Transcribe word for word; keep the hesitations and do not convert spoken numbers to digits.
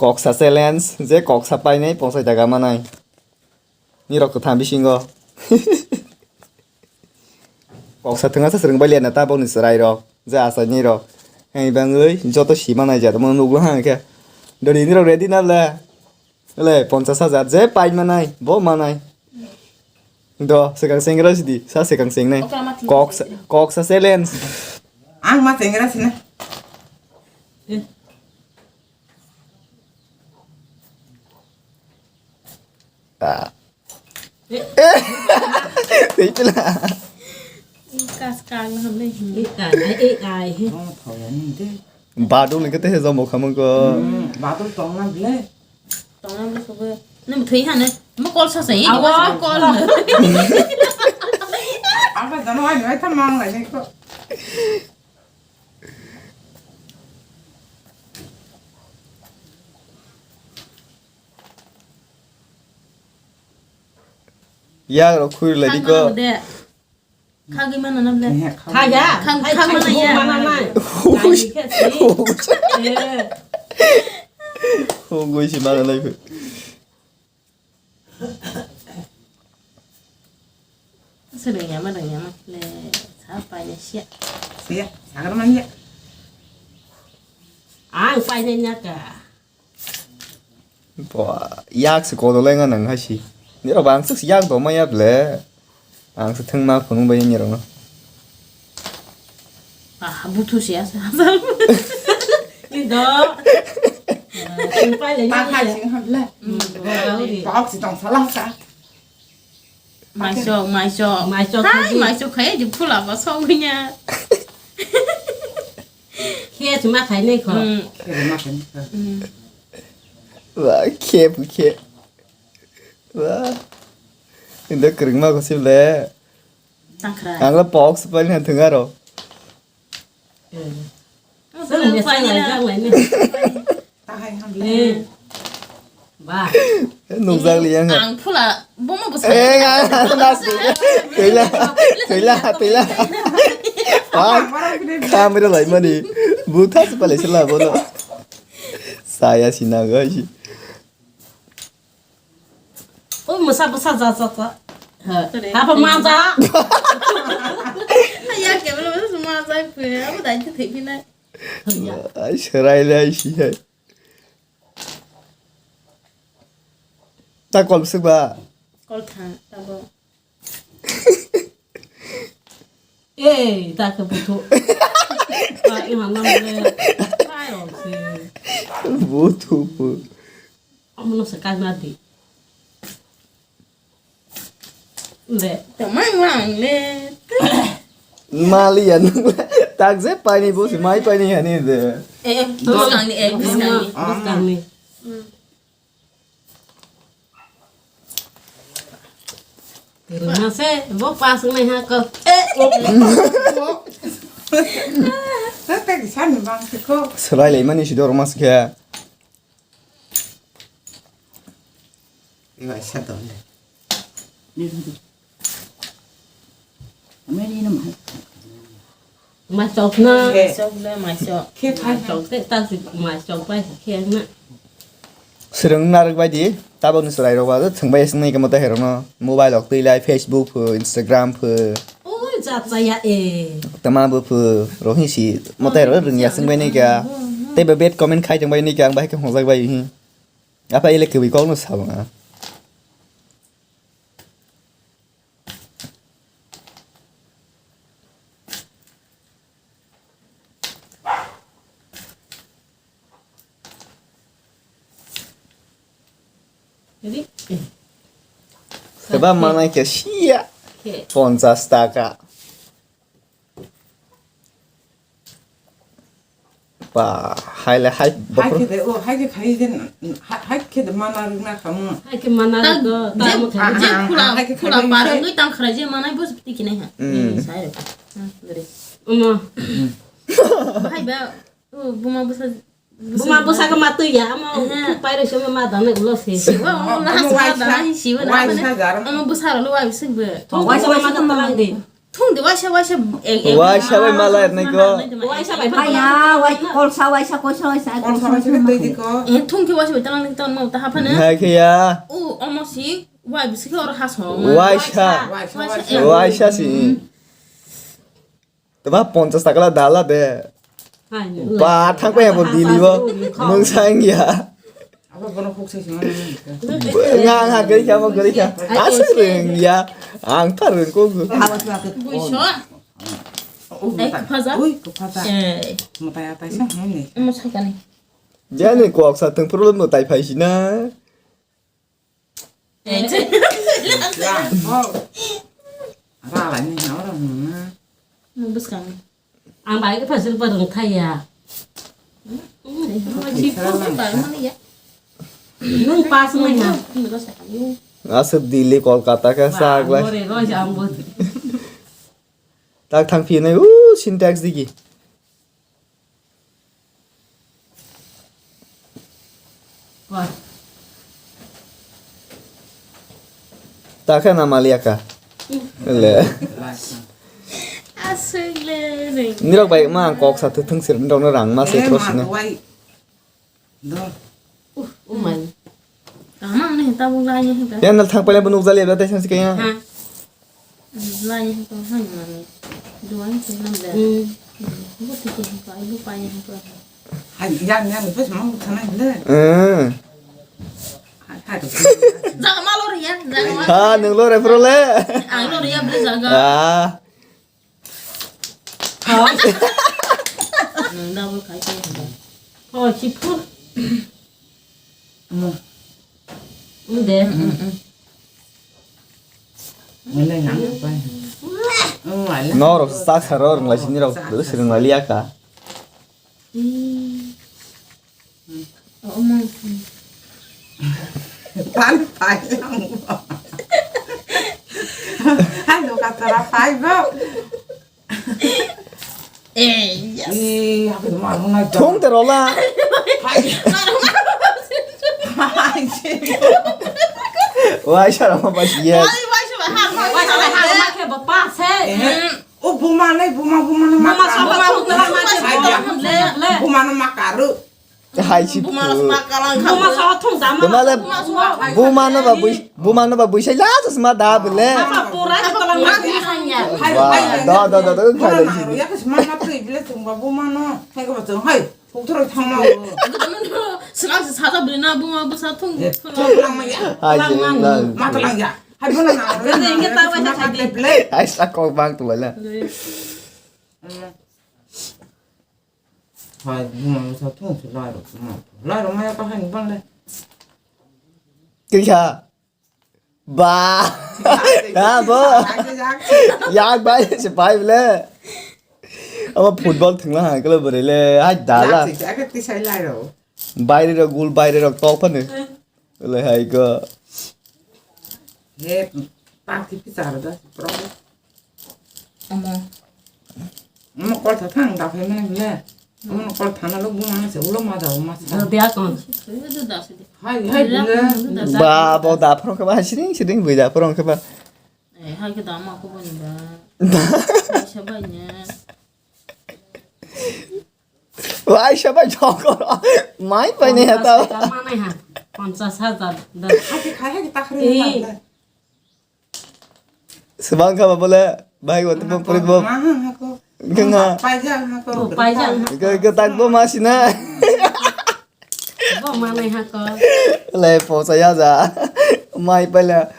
Koksa challenge, je koksa painai ponchas taka manai. Nirok kwthang bisingo. Koksa thwngsa swrwng bai lena tabokni chwrairok, je achainirok. Hai bangwi joto si manai jat, omo nuklo hang khe. Dori nirok ready na le? Le, ponchas hajar, je pai manai, bo manai. Do, swkang sengra sidi, sa swkang sengnai. Koksa, koksa challenge. Ang ma sengra sina. Ah. Eh. Tei pila. Kas kang ham le. Eh, kan, eh, eh, ai, he. Oh, thau ya ni de. Badul ni kete he jombo khamang ko. Hmm, badul tong na ble. Tong na ble ko. Nang thei hane. Mo kol sa sa, eh, awa, kol. Apa jano ai, ai thamang lai ni ko. Yak rok khui lai di ko. Khagwi mano na ble. Khaja. Khang, khang mano ya. Mana nai. Hush. Hush. Eh. Hugui si mana nai. Swrwng yama, rwng yama le, sa paina siya. Siya, sagar man ya. Ang paina nyaka. Bo, yak se kodo lenga nang hasi. Niro bang se yak do maya ble. Ang se thengma phunung bai niro no. Ah, buthu siya sa. Ni do. Sing paina nyaka. Sing hamle. Hmm, bo, bo, bo. Bak si tong salah sa. Maisok, maisok. Maisok hai, khaidi. Maisok khai di phula ba sogwi nya. Khe chuma khai nei kho. Hmm. Khe ma khai nei kho. Hmm. Wa, khe bu khe. Wa. Indo kwrwngma kho sibole. Tangkhra. Ang la pok se pali han thung aro. Swrwng de swrwng lai jak lai ni. Tahai ham le. Ba. Nukjak liya nga. Ang phula, bomo bwsa. Eh, nga, nas. Tela, tela, tela. Pak, kamera lai mani. Butha se pale sila bono. Saya sina gaji. Oi, mwsa bwsa ja ja ja. Ha. Sorry. Hapa ma ja. Ya, keblo bwsa ma ja phe. Abo dai thik phi nai. Ai, serai lai si hai. Ta kol bwswk ba? Kol tha, tabo. Eh, ta khe buthu. Ta ima nam le. Ta rong si. Buthu bu. Omono se kagna di. Le. Tamang lang le. Mali ya nang le. Tak je pani bo si mai pani hani de. Eh, eh, buskang ni, eh, buskang ni. Buskang ni. Hmm. Terima se, bo pas nai ha ko. Eh, oh. Tete di san bang se ko. Swlai lai mani si dor mas khe. Iwa sa dole. Ni du. Ameri na mai. Mai sok na. Khe. Mai sok le, mai sok. Khe khai. Mai sok te, ta si mai sok pai khe na. Swrwng narwk bai di, tabok ni chwrai rok ba thwng bai sing nai khe mo ta herok no mobile rok twi lai Facebook pho, Instagram pho. Oi, ja cha ya e. Tama bo pho, rohi si mo ta herok rwng ya sing bai nai kha. Tei ba bad comment khai tong bai nai kha, ang bai khe hojak bai hi. Apa ele kwi kok no sa ba. Jadi, eh. Keba manai khe siya. Khe. Ponchas taka. Ba, hai le hai. Hai bokhro. Khe de, o, hai khe khai de, hai, hai khe de mana rwgna khamu. Hai khe mana rwgo, ta mo khai. Je phula, hai khe phula khai de par se. Wngwi tang khra je manai bo tiki nai ha. Mm. Sai rwgo. Hmm, dore. Omo. Hai ba, o, buma bwsa, buma bwsa khe ma twi ya, omo. Aha. Khuk pai rw se ma dana ulo se. Siwa, omo, omo, omo, has ma dana, waisa, siwa, waisa na. Jar. Omo bwsa ro lo wa bisik bo. Waisa ma dana lang de. Thung de waisa waisa, ek, ek, Waisa bai mala ernai ko. Waisa bai Haya, wai, kolsa, waisa, koisa, waisa, Kolsa kolsa, waisa waisa, tei di ko. Eh, thung ke waisa bai talang talang mau ta haphana. Hai khe ya. O, omo si, wai bisi ke oro haso. Waisa. Waisa, Waisa, waisa. eh. Waisa si. Tama ponchas taka la dala de. Hai, Ba, thang ko ya bo dili bo. Mung sang ya. Abo bono kuk sai sima nang nang ka. Nga, nga, gari kha, mo gari kha. Aswk rwng ya. Ang ta rwng ko. Buiso. Oh, Eh, mata. Kupaza. Ui, kupaza. Eh. Mata ya taisa hini. Mo sakani. Jani kok sa thung problem no tai phai sina. Eh. Lang, oh. Rala ni na ora na. Mo bwskang. Ang bai khe phajil barwng thai ya. Nwng pass wngwi ha. Aswk Delhi, Kolkata khe Ba, saglai. More roi ang bo. Tak thang phi nai, uh, Sintex digi. Ba. Ta khe na maliya ka. Le. Aswk le re. Nirok bai ma ang kok sa thwng sir nirok no rang ma se Eh, thro ma sina. Wai. Do. Uh, umai. Tama ang ne ta bu lai ne ta. Yan nal thang pale bu nuk jali ba ta san sikaya. Ha. Lai ne ta han ma ne. Duan se nam da. Hmm. Bu ti ko ko ai bu pa ne ko. Hai, yang, yang, bus mau sana le. Eh. Hai, hai. Jaga ma lo ri ya, jaga ma. Ha, nung lo re pro le. Ang lo ri ya, beli jaga. Ah. Nung double khai khai. Oh, chipu. Mo. Nde. Mo le nang pai. Mo le. Norok sa sa ro rung lai sini rok, sini rung lai liya ka. Hmm. Oh, mo. Pan pai lang. Hai, lo ka tara pai bo. Eh, yes. Eh, aku tu malu nai. Thung te rola. Hai. Hai. Wai sara ma ba yes. Wai, wai, wai, ha, ha, ha, ha, ha, ha, ha, ha, ha. Eh. O buma nai, buma, buma no Buma makar. Sama buma, buma, buma, buma, buma, buma, buma. Buma no makaru. Hai si Buma phu. Sma kalang Buma kha. Sama thung dama. Buma le Buma sama. Buma no ba bui, buma no ba bui sai la sma da bele. Apa pura ke talang ma di sanya. Hai, Wah, hai, hai, da, da, da, da, buma khai lai no, sini. Ya ke sma ma tu ibile tung ba buma no. Hai ko ba tung, hai. Pukthoroi thangma o. Sekarang se saja beli na bunga besa thung. Eh, thung lang ma ya. Hai, Lang je, mang. Lang. Mata lang ya. Hai, buna na. Beli engke tahu aja khai di. Hai, sakok bang tu bala. Hai, buma besa thung se lai ro. Lai ro ma ya ka hai bang le. Kya? Ba. Ha, bo. Yak bai se bai le. Abo football thwngla ha kala bwrwi le. Hai dala. Yak se yak tisai lai ro. Baire ro gul baire ro tok phane. Le hai go. He party pi char da pro. Omo. Omo kol tha thang da phai mane le. Omo kol thana lo buma se ulo ma da ma sa. Do dia kon. Hai, hai, bile. Ba, bo da phro khe ba siring siring bui da phro khe ba. Eh, hai ke da ma ko bani ba. Ba. Sa bai ne. Wai sa bai chok. Mai bai ne ta. Ponchas taka manai ha. Ponchas hajar. Da. Hai ke khai hai ke ta khri Eh. na. Swbang kha ba bole, bai bo tebong pori bo. Ma ha ha ko. Kanga. Paijak ha ko. Bo paijak ha. Ke, ke tak bo ma sina. Bo ma nai ha ko. Le posa ya ja. Mai pala.